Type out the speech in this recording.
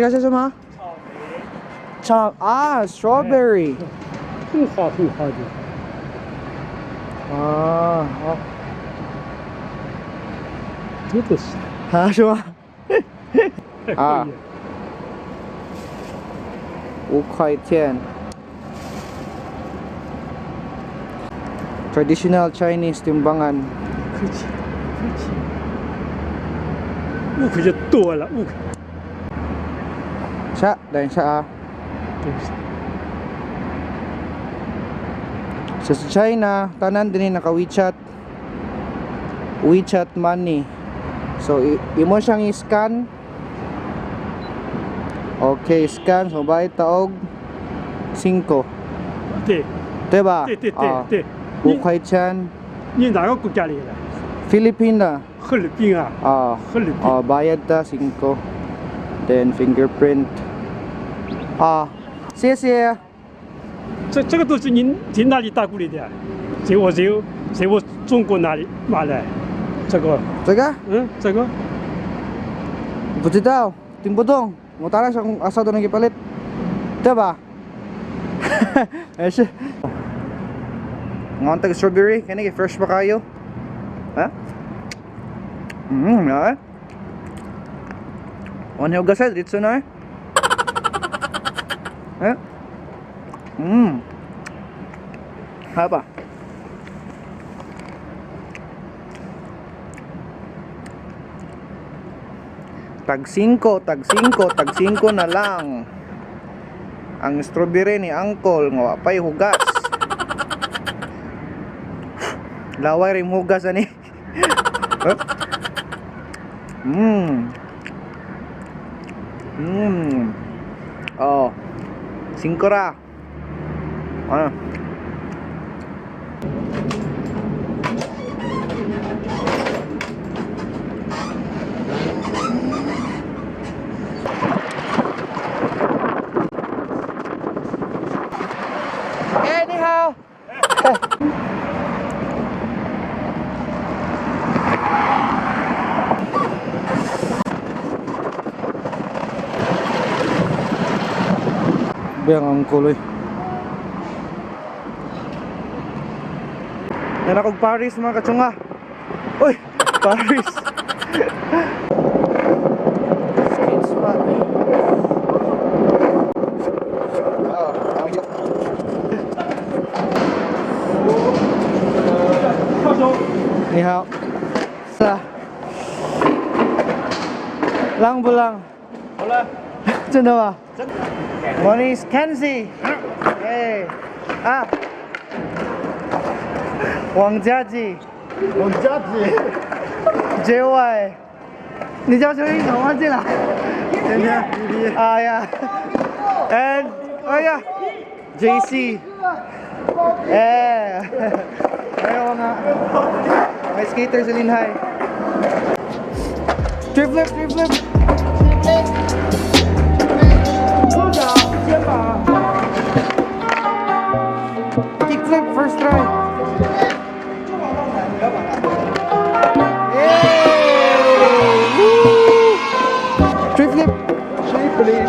这个是什么？草啊，strawberry。很好很好的。啊，好。这都是。啊，是吗？啊。5块钱。Traditional Chinese timbangan. 客气，客气。5块就多了，5块。下，等一下啊。对。 So sa China, tanan din naka WeChat. WeChat money. So imo siyang i-scan. Okay, scan so bayad ta og 5. 对。对吧？对对对对。 5块钱。你哪个国家来的？ Filipina. 菲律宾啊。啊。菲律宾。 Oh, bayad ta 5. Then fingerprint. 啊，谢谢。这个都是您从哪里带过来的？在我中国哪里买的？这个。这个？嗯，这个。不知道，听不懂。我当然想阿萨都能给palit，对吧？没事。Ngayon tag strawberry, kani kay fresh pa kayo. Ha? Eh. One hugasay dito na eh. Eh? Haba. Tag 5, tag 5, tag 5 na lang. Ang strawberry ni Uncle nga wa pay hugas. Laway rin hugas ani. Huh? Oh. 5 ra. Ano? Eh, 你好。Biyang ang kuloy. Yan akong Paris mga katsunga. Uy, Paris. Skate spot. Oh, 你好。是啊。浪不浪？好了。真的吗？真的。Morning, Kenzie. Hey. 啊。王家吉。王家吉。 JY。你叫什么名字？我忘记了。天天。哎呀。And 哎呀，JC。Eh. Ayaw nga. May skater si Linhai. Trip flip, trip flip. 肩膀。 Kick flip, first try. Hey! Woo! Trip flip. Trip flip.